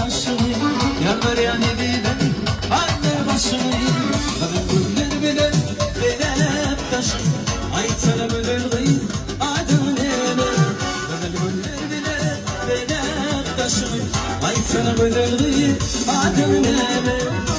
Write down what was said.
başyňy, Ýalbarýan ezizim, galdyr başyňy. Gyzyl güller bilen bezäp daşyň, Aýtsana gözel gyz, adyň näme? Gyzyl güller bilen bezäp daşyňy, Aýtsana gözel gyz, adyň näme?